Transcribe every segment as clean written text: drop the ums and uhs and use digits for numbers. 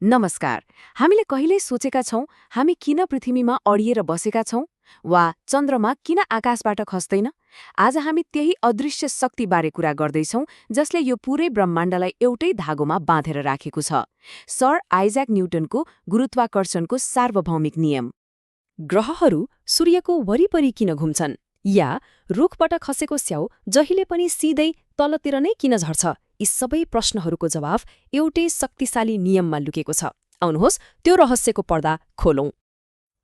नमस्कार। हामीले कहिल्यै सोचेका छौं हामी किन पृथ्वीमा अडिएर बसेका छौं वा चन्द्रमा किन आकाशबाट खस्दैन? आज हामी त्यही अदृश्य शक्तिबारे कुरा गर्दैछौं जसले यो पूरै ब्रह्माण्डलाई एउटै धागोमा बाँधेर राखेको छ। सर आइज्याक न्युटनको गुरुत्वाकर्षणको सार्वभौमिक नियम। ग्रहहरू सूर्यको वरिपरि किन घुम्छन्? या रुखबाट खसेको स्याउ जहिले पनि सिधै तलतिर नै किन झर्छ? यी सबै प्रश्नहरूको जवाफ एउटै शक्तिशाली नियममा लुकेको छ। आउनुहोस् त्यो रहस्यको पर्दा खोलौं।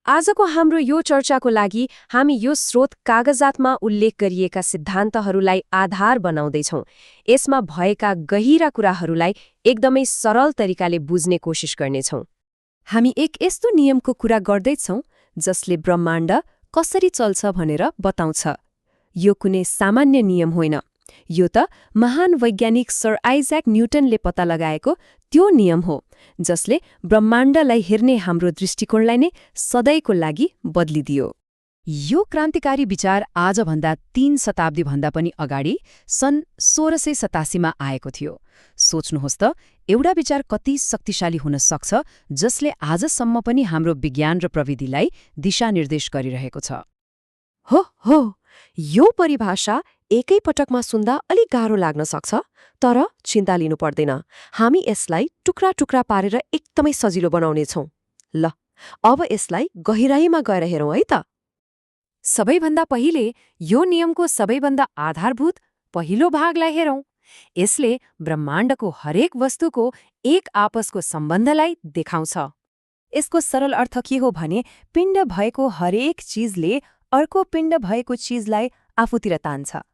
आजको हाम्रो यो चर्चाको लागि हामी यो स्रोत कागजातमा उल्लेख गरिएका सिद्धान्तहरूलाई आधार बनाउँदैछौं। यसमा भएका गहिरा कुराहरूलाई एकदमै सरल तरिकाले बुझ्ने कोसिस गर्नेछौं। हामी एक यस्तो नियमको कुरा गर्दैछौं जसले ब्रह्माण्ड कसरी चल्छ भनेर बताउँछ। यो कुनै सामान्य नियम होइन, यो त महान वैज्ञानिक सर आइज्याक न्युटनले पत्ता लगाएको त्यो नियम हो जसले ब्रह्माण्डलाई हेर्ने हाम्रो दृष्टिकोणलाई नै सधैँको लागि बदलिदियो। यो क्रान्तिकारी विचार आजभन्दा 3 शताब्दीभन्दा पनि अगाडि सन् 1687 मा आएको थियो। सोच्नुहोस् त, एउटा विचार कति शक्तिशाली हुन सक्छ जसले आजसम्म पनि हाम्रो विज्ञान र प्रविधिलाई दिशानिर्देश गरिरहेको छ। हो, यो परिभाषा एकै पटकमा सुन्दा अलि गाह्रो लाग्न सक्छ, तर चिन्ता लिनु पर्दैन। हामी यसलाई टुक्रा टुक्रा पारेर एकदमै सजिलो बनाउनेछौं। ल, अब यसलाई गहिराईमा गएर हेरौँ है त। सबैभन्दा पहिले यो नियमको सबैभन्दा आधारभूत पहिलो भागलाई हेरौं। यसले ब्रह्माण्डको हरेक वस्तुको एक आपसको सम्बन्धलाई देखाउँछ। यसको सरल अर्थ के हो भने पिण्ड भएको हरेक चिजले अर्को पिण्ड भएको चिजलाई आफूतिर तान्छ।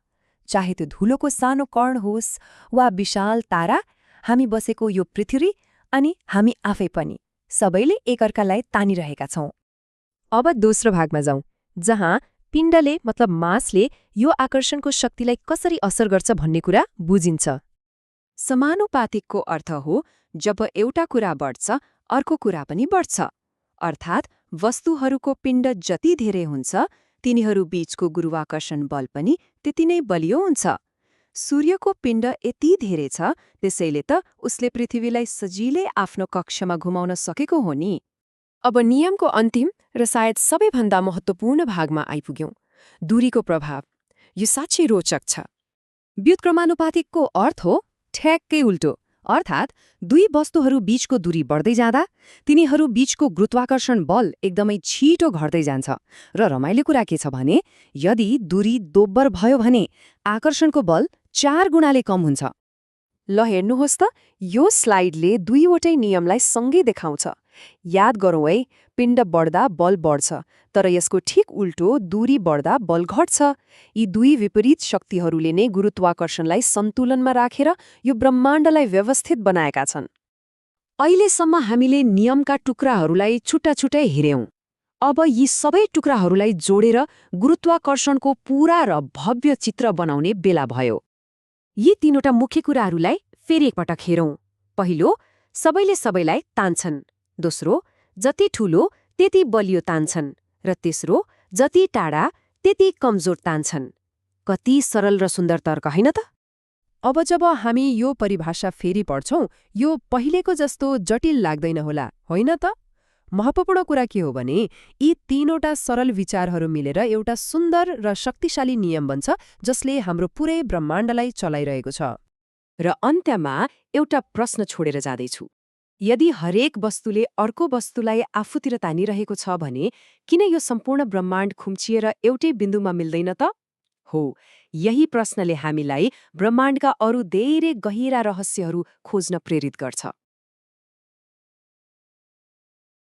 चाहे त्यो धुलोको सानो कण होस् वा विशाल तारा, हामी बसेको यो पृथ्वी अनि हामी आफै पनि सबैले एकअर्कालाई तानिरहेका छौं। अब दोस्रो भागमा जाउँ, जहाँ पिण्डले मतलब मासले यो आकर्षणको शक्तिलाई कसरी असर गर्छ भन्ने कुरा बुझिन्छ। समानुपातिकको अर्थ हो जब एउटा कुरा बढ्छ अर्को कुरा पनि बढ्छ। अर्थात् वस्तुहरूको पिण्ड जति धेरै हुन्छ तिनीहरू बीचको गुरुत्वाकर्षण बल पनि त्यति नै बलियो हुन्छ। सूर्यको पिण्ड यति धेरै छ त्यसैले त उसले पृथ्वीलाई सजिलै आफ्नो कक्षमा घुमाउन सकेको हो नि। अब नियमको अन्तिम र सायद सबैभन्दा महत्त्वपूर्ण भागमा आइपुग्यौं, दूरीको प्रभाव। यो साँच्चै रोचक छ। व्युत्क्रमानुपातिकको अर्थ हो ठ्याक्कै उल्टो। अर्थात् दुई वस्तुहरू बीचको दूरी बढ्दै जाँदा तिनीहरू बीचको गुरुत्वाकर्षण बल एकदमै छिटो घट्दै जान्छ। र रमाइलो कुरा के छ भने यदि दूरी दोब्बर भयो भने आकर्षणको बल 4 गुणाले कम हुन्छ। ल हेर्नुहोस् त, यो स्लाइडले दुईवटै नियमलाई सँगै देखाउँछ। याद गरौँ है, पिण्ड बढ्दा बल बढ्छ, तर यसको ठिक उल्टो दूरी बढ्दा बल घट्छ। यी दुई विपरीत शक्तिहरूले नै गुरुत्वाकर्षणलाई सन्तुलनमा राखेर यो ब्रह्माण्डलाई व्यवस्थित बनाएका छन्। अहिलेसम्म हामीले नियमका टुक्राहरूलाई छुट्टा-छुट्टै हेर्यौं। अब यी सबै टुक्राहरूलाई जोडेर गुरुत्वाकर्षणको पूरा र भव्य चित्र बनाउने बेला भयो। यी 3वटा मुख्य कुराहरूलाई फेरि एकपटक हेरौं। पहिलो, सबैले सबैलाई तान्छन्। दोस्रो, जति ठूलो त्यति बलियो तान्छन्। र तेस्रो, जति टाढा त्यति कमजोर तान्छन्। कति सरल र सुन्दर तर्क होइन त? अब जब हामी यो परिभाषा फेरि पढ्छौं, यो पहिलेको जस्तो जटिल लाग्दैन होला, होइन त? महत्त्वपूर्ण कुरा के हो भने यी 3वटा सरल विचारहरू मिलेर एउटा सुन्दर र शक्तिशाली नियम बन्छ जसले हाम्रो पुरै ब्रह्माण्डलाई चलाइरहेको छ। र अन्त्यमा एउटा प्रश्न छोडेर जाँदैछु। यदि हरेक वस्तुले अर्को वस्तुलाई आफूतिर तानिरहेको छ भने किन यो सम्पूर्ण ब्रह्माण्ड खुम्चिएर एउटै बिन्दुमा मिल्दैन त? हो, यही प्रश्नले हामीलाई ब्रह्माण्डका अरू धेरै गहिरा रहस्यहरू खोज्न प्रेरित गर्छ।